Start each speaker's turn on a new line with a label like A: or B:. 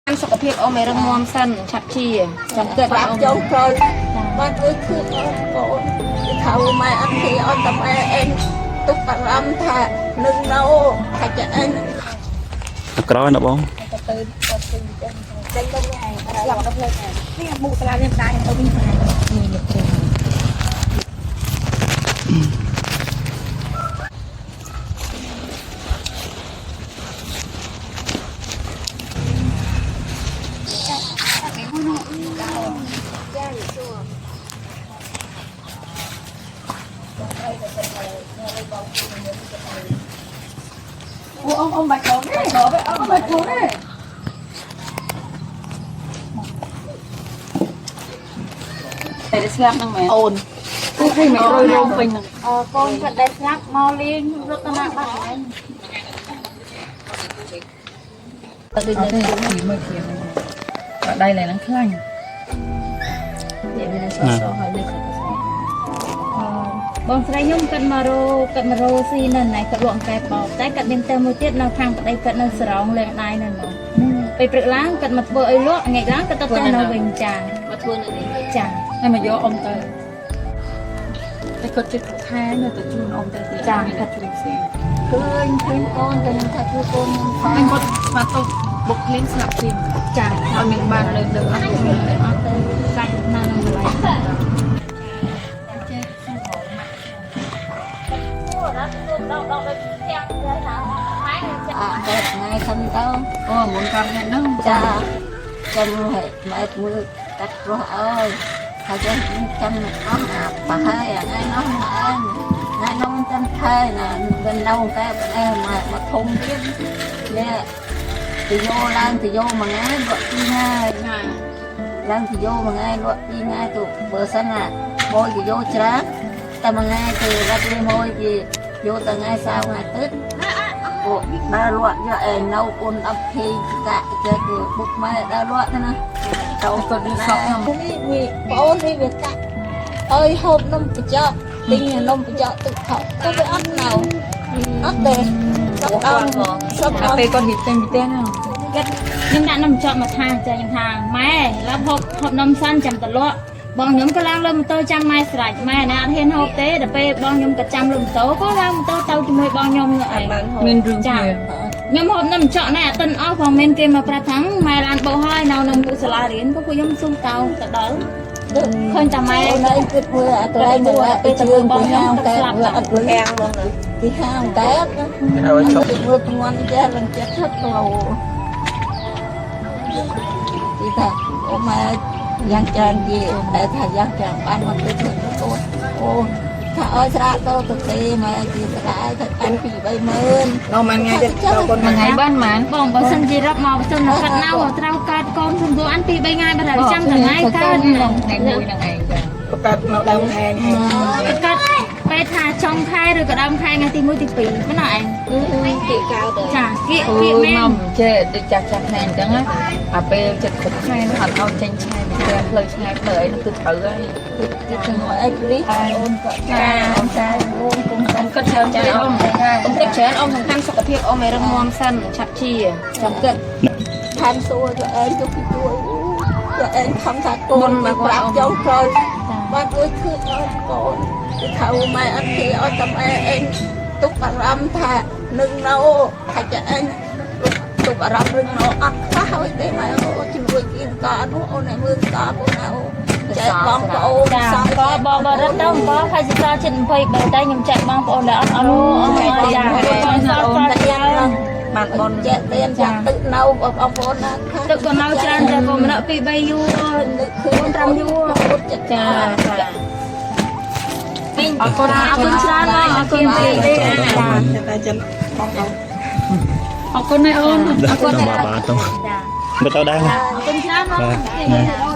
A: សុខភាពអ៊ំឲ្យរឹងមាំសិនឆាប់ជាចាំគិត
B: ប្រាប់ចុងក្រោយបានអើយឃើញអូនកូនថាម៉ែអត់គេអត់តែម៉ែអេងទុកបារម្ភថានឹងនៅថាจะអេង
C: ទៅក្រោយណាបង
B: ចេញទៅថ្ងៃឡើងទៅផ្លូវថ្ងៃ
A: នេះមុខសាលានេះម្ដាយទៅវិញហ្នឹងអូអ៊ំអ៊ំបាច់បងទេបងអ៊ំបាច់បងទេតែស្លាប់ហ្នឹងមែន
B: អូន
A: អូឃើញមិនរយរោមពេញហ្នឹង
D: អឺកូនគាត់ដែលស្លាប់មកលេងរត់ទៅណាបាត់ហើយ
A: អត់ទេពីមើលគ្នាហ្នឹងអត់ដៃឡើយហ្នឹងខ្លាញ់
B: នេះវាសសហើយនេះក៏ស
D: បងស្រីខ្ញុំគាត់មករគាត់មករស៊ីនៅណែគាត់លក់អង្កែបោកតែគាត់មានទៅមួយទៀតនៅខាងប្តីគាត់នៅសរងលេងដៃនៅនោះពេលព្រឹកឡើងគាត់មកធ្វើឲ្យលក់ថ្ងៃឡើងគាត់ទៅទៅនៅវិញចា
B: មកធ្វើនៅនេះ
D: ចា
A: ហើយមកយកអ៊ំទៅតែគាត់ចិត្តខែនៅតែជូនអ៊ំទៅទៀតមានជួយផ្សេង
B: ឃើញឃើញកូនតែខ្ញុំថាធ្វើកូនខ្ញុំផង
A: ហើយគាត់ស្មាតទៅបុកភ្លាមស្លាប់ភ្លាម
D: ចា
A: ឲ្យមានបានលើលើអត់
D: អត់ទៅកាច់ណានឹងកន្លែង
B: អ่ะតែថ្ងៃខំទៅ
A: អូមុនកម្មថ្ងៃហ្នឹង
B: ចាចាំឲ្យម៉ែមើលកាត់គ្រោះអើយហើយចាំចាំអស់អាប្រហែលថ្ងៃនោះអើថ្ងៃនោះចាំខែណាមិននៅតែប្អូនមកមកធំទៀតនេះទៅយកឡើងទៅយកមួយថ្ងៃលក់ពីរថ្ងៃ
A: ណា
B: ឡើងទៅយកមួយថ្ងៃលក់ពីរថ្ងៃទៅបើសិនណាមួយគេយកច្រើនតែមួយថ្ងៃទៅរត់លេមួយគេយកតែថ្ងៃសៅរ៍ថ្ងៃអាទិត្យពួកដើរលក់យកឯនៅអូន10ភីកាក់ចេះគឺបុកម៉ែដើរលក់ទៅណា
A: ទៅគាត់លឺសក់ខ្ញុំ
B: នេះវាបងអូននេះវាកាក់អើយហូបនំបញ្ចុកទិញនំបញ្ចុកទឹកថប់ទៅវាអត់នៅអត់ទេសប់ដល់សប់ដល់
A: ពេលគាត់រៀបចេញពីផ្ទះហ្នឹង
D: គាត់ខ្ញុំដាក់នំចកមកថាចាខ្ញុំថាម៉ែឡើងហូបហូបនំសិនចាំតលក់បងខ្ញុំក៏ឡើងលើម៉ូតូចាំម៉ែស្រេចម៉ែណាអត់ហ៊ានហូបទេដល់ពេលបងខ្ញុំក៏ចាំលើម៉ូតូក៏ឡើងម៉ូតូទៅជាមួយបងខ្ញុំនោះឯង
A: មានរឿង
D: ចា
A: គ្នា
D: ខ្ញុំហូបនំចកណែអត់តិនអស់ផងមានគេមកប្រាប់ថាម៉ែឡានបោះហើយនៅនៅមុខសាលារៀនក៏ពួកខ្ញុំស៊ូតោទៅដល់ឃើញតែម៉ែ
B: អូនឯងគិតមើលអាកន្លែងមួយទៅជឿងទៅហាងតែវាអត់លឺហាងមកទីហាងតែ
C: ហើយឈប់
B: គិតមើលធ្ងន់ចេះឡើងចិត្តថត់គីឡូទីថាអូម៉ែយ៉ាងច្រើនគេតែថាយ៉ាងច្រើនបានមកទៅធ្វើកូនអូថាឲ្យស្រាក់ទៅទៅទេម៉ែជាស្រាយថាបាន2 3ម៉ឺន
A: ដល់មួយថ្ងៃទៀតដល់គាត់មួយថ្ងៃបានប៉ុន្មាន
D: បងបើសិនជារាប់មកបើសិនមកកាត់ណៅត្រូវកើតកូនសំដួលអាន2 3ថ្ងៃបើថាចាំថ្ងៃកើត
A: ថ្ងៃមួយហ្នឹងឯងចា
E: កើតមកដើមខែនេះ
D: កាត់ពេលថាចុងខែឬក៏ដើមខែថ្ងៃទី1ទី2មិនណាឯង
B: គេកើត
D: ចាគៀក
A: អូ
D: គៀកមែន
A: យមកចេះដូចចាស់ចាស់ណែអញ្ចឹងណាអាពេលចិត្តគ្រប់ខែហ្នឹងអត់ឲ្យចេញឆ្ងាយពីផ្ទះផ្លូវឆ្ងាយផ្លូវអីគឺត្រូវហើយ
B: គឺជំនួយអីព្រីអូនក៏
A: ចា
B: អូនចាអូនគុំ
A: អ៊ំគិតច្រើនចាអ៊ំ អ៊ំគិតច្រើនអ៊ំសំខាន់សុខភាពអ៊ំឲ្យរឹងមាំសិនឆាប់ជាចាំគិត
B: ថែមសួរទៅឯងទៅជួយទៅឯងខំថាកូនមកប្រាប់ចុងក្រោយបានអើយឃើញអូនកូនគេថាម៉ែអត់គេអត់តែម៉ែឯងទុកបារម្ភថានឹងនៅថាจะឯងទុកបារម្ភរឿងនៅអត់ខ្វះហើយទេម៉ែអូជំនួយជាងកនោះអូនឯងមើលកបងណាអូចែកបងប្អូន
D: ចាក៏បងបរិទ្ធទៅអង្គហើយសិក្សាចិត្ត23តែខ្ញុំចែកបងប្អូនដែលអត់អត់អូចាបងសល់សល់ច្រើន
B: បានបនចែកទៀនចាក់ទឹកនៅបងប្អូនណា
D: ទឹកក៏នៅច្រើនតែក៏ម្នាក់2 3យូរ4 5យូរ
B: ចា
A: ចា
D: វិញអរគុណអរគុណច្រើនបងអរគុណពី
E: តែតែចិនបងប្អូន
A: អរគុណណាអូន
C: អរគុណបាទបាទទៅមកទៅដែរ
D: អរគុណច្រើនបង
C: បាទ